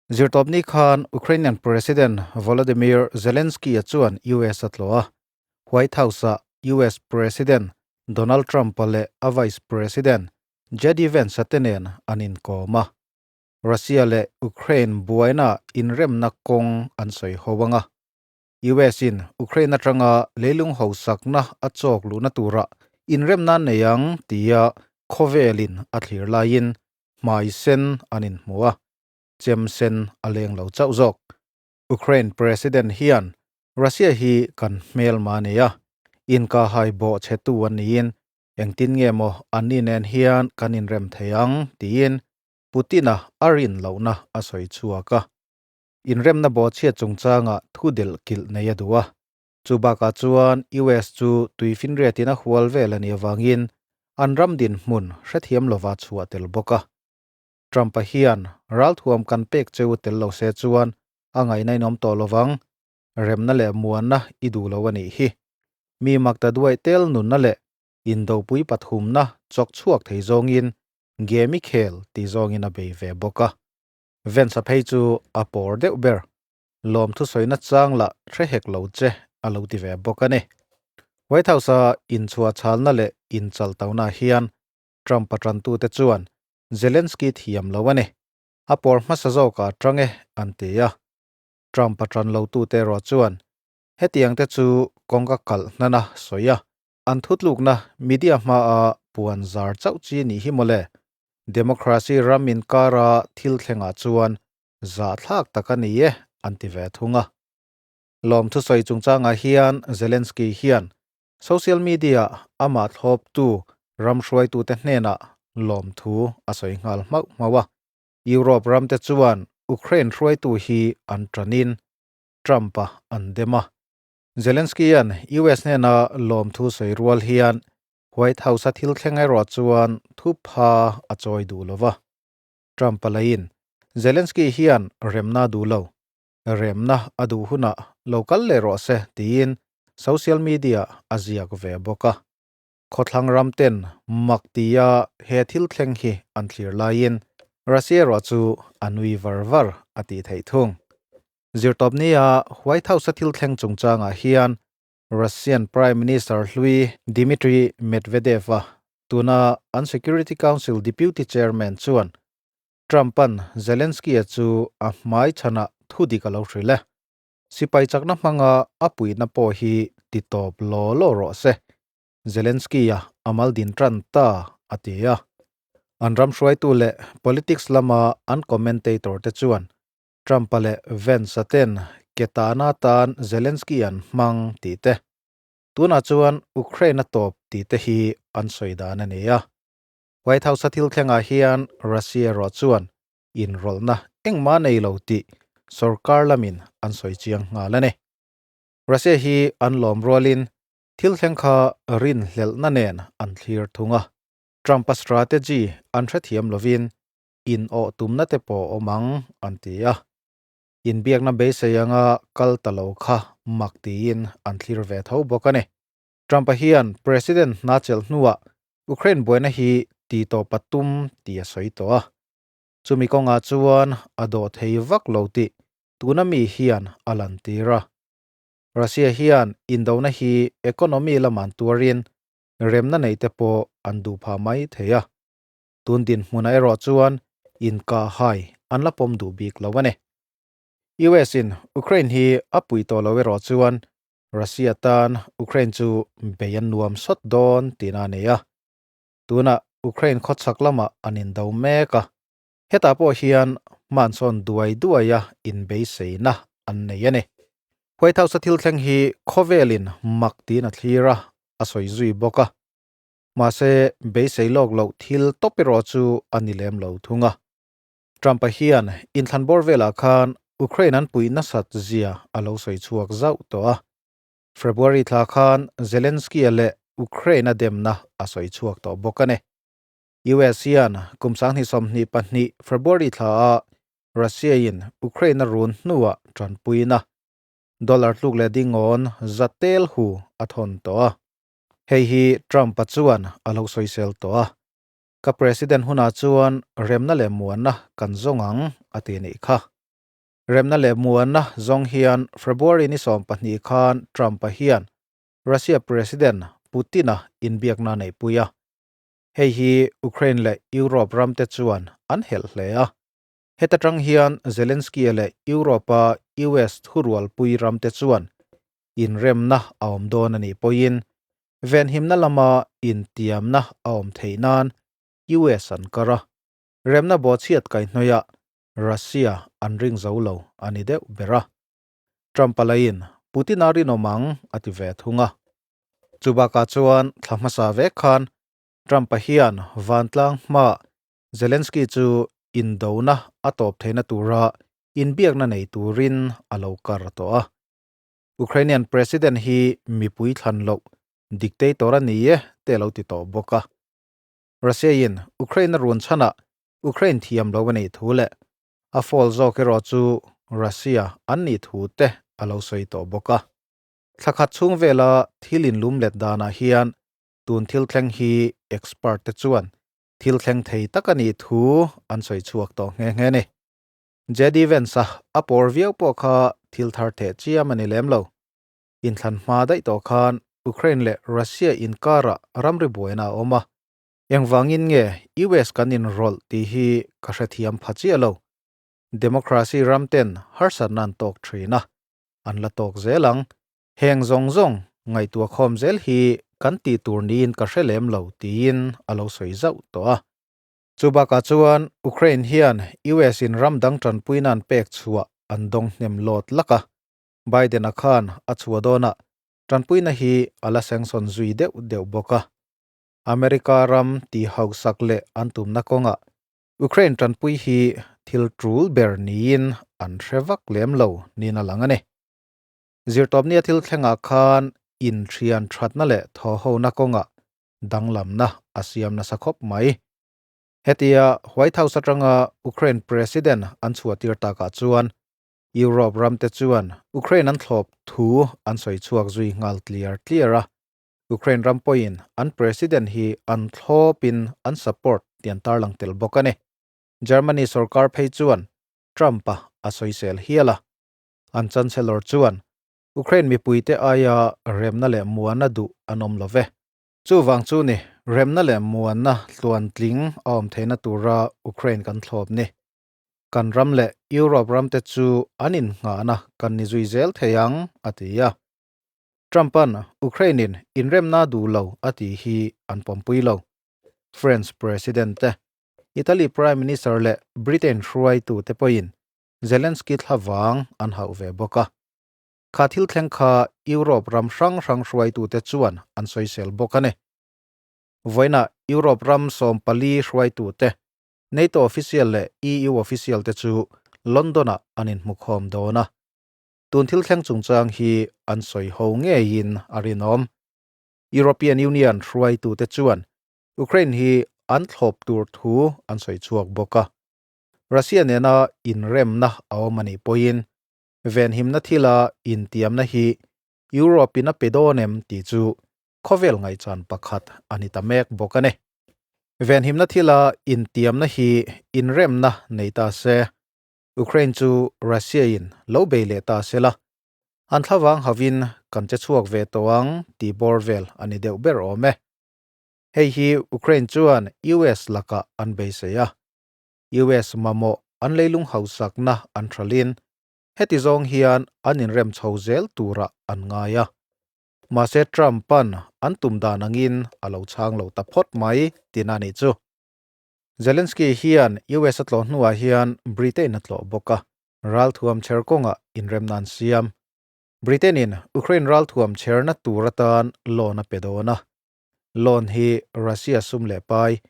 Zirtawpni khan Ukrainian President Volodymyr Zelensky-a chuan US a tlawh a, White House-ah US President Donald Trump-a leh a Vice President JD Vance-a te nen an inkawm a. Russia leh Ukraine buaina inremna kawng an sawi ho ang a. US-in Ukraine atanga leilung hausakna a chawk luhna tura inremna nei ang tia khawvelin a thlir laiin hmai sen an inhmu a. Chem sen a leng lo chauh zawk. Ukraine President hian Russia hi kan hmelma a nei a, inkahhai bawh chhetu an niin engtin nge maw anni nen hian kan inrem thei ang tiin Putin-a a rin lohna a sawi chhuak a. Inremna bawhchhiat chungchanga thu delh kilh nei a duh a. Chu bakah chuan US chu tuifinriatin a hual vel a nih avangin an ram dinhmun hrethiam lova chhuah tel bawk a. Trump-a hian ralthuam kan pek cheu tel lo se chuan a ngaihna in awm tawh lovang, remna leh muanna i duh lo a nih hi. Mi makta duaih tel nunna leh indopui pathumna chawk chhuak thei zawngin game i khel tih zawngin a bei ve bawk a. Vance-a phei chu a pawr deuh ber, lawmthu sawina chang lah hre hek lo che a lo ti ve bawk a ni. White House-a inchhuah chhalna leh inchaltauhna hian Trump-a tantute chuan Zelensky thiam lo a ni. A pawr hmasa zawkah tang e an ti a. Trump a tan lotute erawh chuan hetiang te chu kawngka kalh hnana sawi a, an thutlukna media hmaa puan zar chauh chi nih hi mawle. Democracy ram inkara thil thlengah chuan zahthlak tak a ni e an ti ve thung a. Lawmthu sawi chungchangah hian Zelensky hian Social media amah thlawptu ram hruaitute hnenah lawmthu a sawi nghal hmauh hmauh a. Europe ramte chuan Ukraine hruaitu hi an tanin Trump-a an dem a. Zelensky-a'n US hnena lawmthu sawi rual hian White House-a thil thleng erawh chuan thupha a chawi duh lo va. Trump-a lahin Zelensky hian remna a duh lo, remna a duh hunah lo kal leh rawh se tiin social media a ziak ve bawk a. Khawthlang ram ten mak tia he thil thleng hi an thlir laiin Russia erawh chu a nui var var a tih theih thung. Zirtawpnia White House-a thil thleng chungchangah hian Russian Prime Minister hlui Dmitry Medvedev-a tuna an Security Council Deputy Chairman chuan Trump-a'n Zelensky-a chu a hmai chhanah thu dik a lo hrilh e. Sipai chakna hmanga a puihna pawh hi ti tawp law law rawh se. Zelensky-a a mal din tan ta, a ti a. An ram hruaitu leh politics lama an commentator te chuan Trump-a leh Vance-a ten ke tahna atan Zelensky-an hmang tih te, tunah chuan Ukraine a tawp tih te hi an sawi dan a ni a. White House-a thil thlengah hian Russia erawh chuan inrawlhna engmah nei lo tih sorkar lamin an sawi chiang nghal a ni. Russia hi an lawm rualin thil thleng kha rinhlelhna nen an thlir thung a. Trump-a strategy an hrethiam lovin inawh tumna te pawh awm ang an ti a. Inbiakna beisei anga kal ta lo kha mak tiin an thlir ve tho bawk a ni. Trump-a hian President hna chelh hnuah Ukraine buaina hi ti tawp a tum tih a sawi tawh a. Chumi kawngah chuan a dawh thei vak lo tih tuna mi hian a lantir a. Russia hian indona hi economy lamah tuarin remna neih te pawh an duh phah mai thei a. Tun dinhmunah erawh chuan inkahhai an la pawm duh bik lo a ni. US in Ukraine hi a pui tawh lo erawh chuan Russia tan Ukraine chu bei an nuam sawt dawn tihna a ni a. Tunah Ukraine khawchhak lamah an indo mek a, hetah pawh hian hmansawn duai duaia inbeiseina an nei a ni. White House-a thil thleng hi khawvelin mak tiin a thlir a, a sawi zui bawk a. Mahse, beisei lawk loh thil tawp erawh chu a ni lem lo thung a. Trump-a hian inthlan bawr velah khan Ukraine an puih nasat zia a lo sawi chhuak zauh tawh a. February thla khan Zelensky-a leh Ukraine-a demna a sawi chhuak tawh bawk a ni. US hian kum 2022 February thlaah Russia-in Ukraine-a run hnuah tanpuina dollar tluk leh dingawn za tel hu a thawn tawh a. Hei hi Trump-a chuan a lo sawisel tawh a. Ka President hunah chuan remna leh muanna kan zawng ang, a ti nih kha. Remna leh muanna zawng hian February ni 12 khan Trump-a hian Russia President Putin-a inbiakna a neihpui a. Hei hi Ukraine leh Europe ramte chuan an helh hle a. Heta tang hian Zelensky-a leh Europe-a US thurualpui ramte chuan inremna a awm dawn a nih pawhin venhimna lama intiamna a awm theih nan US an kar a, remna bawhchhiat kaihhnawihah Russia an ring zo lo a ni deuh ber a. Trump-a laiin Putin-a rinawm ang a ti ve thung a. Chubakah chuan thla hmasa vek khan Trump-a hian vantlang hmaah Zelensky chu indona a tawp theihna tura inbiakna nei turin a lo kar tawh a. Ukrainian President hi mipui thlan loh dictator a ni e te a lo ti tawh bawk a. Russia-in Ukraine a run chhanah Ukraine thiam lo a neih thu leh a fault zawk erawh chu Russia an nih thu te a lo sawi tawh bawk a. Thla khat chhung vela thil inlum let danah hian tun thil thleng hi expert te chuan thil thleng thei tak a nih thu an sawi chhuak tawh nghe nghe a ni. JD Vance-a a pawr viau pawh kha thil thar theh chiam a ni lem lo. Inthlan hma daih tawh khan Ukraine leh Russia inkarah ramri buaina a awm a, engvangin nge US kan inrawlh tih hi ka hrethiam pha chiah lo. Democracy ramten harsatna an tawk thin a, an la tawk zel ang. Heng zawng zawng ngaihtuah khawm zel hi kan tih tur niin ka hre lem lo tiin a lo sawi zauh tawh a. Chu bakah chuan Ukraine hian US in ram dang tanpuina an pek chhuah an dawng hnem lawt lak a, Biden-a khan a chhuah dawnah tanpuina hi a la sengsawn zui deuh deuh bawk a. America ram tih hausak leh an tumna kawngah Ukraine tanpui hi thil tul ber niin an hre vak lem lo niin a lang a ni. Zirtawpnia thil thlengah khan inthian thatna leh thawhhona kawngah danglamna a siam nasa khawp mai. Hetia White House atanga Ukraine President an chhuahtir takah chuan Europe ramte chuan Ukraine an thlawp thu an sawi chhuak zui nghal tliar tliar a, Ukraine ram pawhin an President hi an thlawpin an support tih an tarlang tel bawk a ni. Germany sorkar phei chuan Trump-a a sawisel hial a. An Chancellor chuan, Ukraine mipuite aia remna leh muanna duh an awm lo ve. Chuvang chu ni, remna leh muanna tluantling a awm theihna tura Ukraine kan thlawp ni. Kan ram leh Europe ramte chu an innghahna kan ni zui zel thei ang, a ti a. Trump-a'n Ukraine-in inremna duh lo a tih hi an pawmpui lo. French President te, Italy Prime Minister leh Britain hruaitute pawhin Zelensky thlavang an hauh ve bawk a. Kha thil thleng kha Europe ram hrang hrang hruaitute chuan an sawisel bawk a ni. Vawiinah Europe ram 14 hruaitute, NATO official leh EU official te chu London-ah an inhmukhawm dawn a. Tun thil thleng chungchang hi an sawi ho ngeiin a rinawm. European Union hruaitute chuan Ukraine hi an thlawp tur thu an sawi chhuak bawk a. Russia nena inremna a awm a nih pawhin venhimna thila intiamna hi Europe-in a pe dawn em tih chu khawvel ngaihchan pakhat a ni ta mek bawk a ni. Venhimna thila intiamna hi inremna nei ta se, Ukraine chu Russia-in lo bei leh ta se la, an thlavang havin kan che chhuak ve tawh ang tih bawr vel a ni deuh ber awm e. Hei hi Ukraine chuan US lakah an beisei a, US mamawh an leilung hausakna an thalin heti zawng hian an inrem chho zel turah an ngai a. Mahse Trump-a'n an tum dan angin a lo chhang lo ta phawt mai tina nih chu. Zelensky hian US a tlawh hnuah hian Britain a tlawh bawk a, ralthuam chher kawngah inremna an siam. Britain-in Ukraine ralthuam chherna tur atan loan a pe dawn a. Loan hi Russia sum leh pai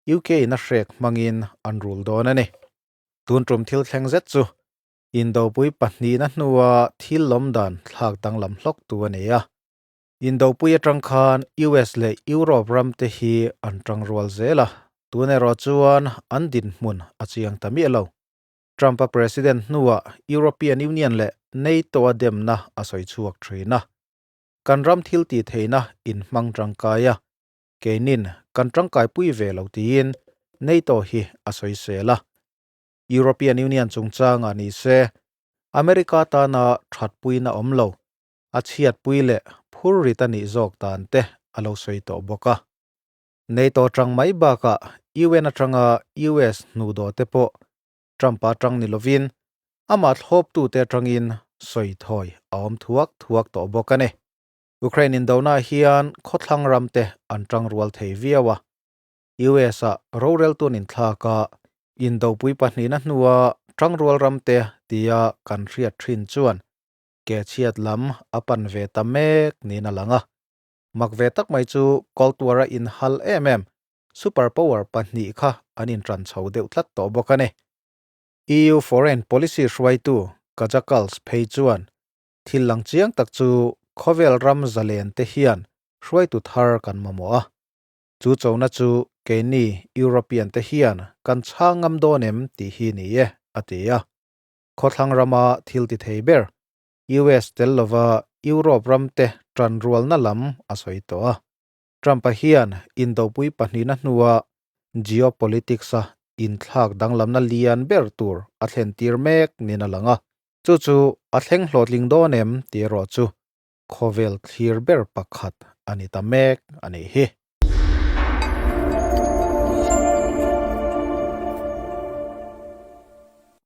UK in a hrek hmangin an rul dawn a ni. Tun tum thil thleng zet chu Indopui pahnihna hnua thil lawm dan thlak danglam hlawk tu a ni a. Indopui atang khan US leh Europe ram te hi an tangrual zel a, tun erawh chuan an dinhmun a chiang ta miah lo. Trump-a president hnuah European Union leh NATO-a demna a sawi chhuak thin a. Kan ram thil tih theihna inhmang tangkai a, Keinin kan tangkaipui ve lo tiin NATO hi a sawisel a. European Union chungchangah ni se, America tana thatpuina awm lo, a chhiatpui leh phurrit a nih zawk dan te a lo sawi tawh bawk a. NATO tang mai bakah UN atanga US hnuhdawh te pawh Trump-a tang ni lovin amah thlawptute atangin sawi thawi a awm thuak thuak tawh bawk a ni. Ukraine indona hian khawthlang ramte an tang rual thei viau a. US-a roreltuan inthlak a, indopui pahnihna hnua tangrual ramte tia kan hriat thin chuan ke chhiat lam a pan ve ta mek niin a lang a. Mak ve tak mai chu Cold War-a inhal em em super power pahnih kha an intran chho deuh tlat tawh bawk a ni. EU foreign policy hruaitu Kaja Kallas phei chuan Thil lang chiang tak chu khawvel ram zalen te hian hruaitu thar kan mamawh a. Chu chona chu keini European te hian kan chhang ngam dawn em tih hi ni e, a ti a. Khawthlang rama thil ti thei ber US tel lova Europe ram te tanrualna lam a sawi tawh a. Trump-a hian indopui pahnihna hnua geopolitics-a inthlak danglamna lian ber tur a thlentir mek niin a lang a. Chu chu a thleng hlawhtling dawn em tih erawh chu khawvel thlir ber pakhat a ni ta mek a nih hi.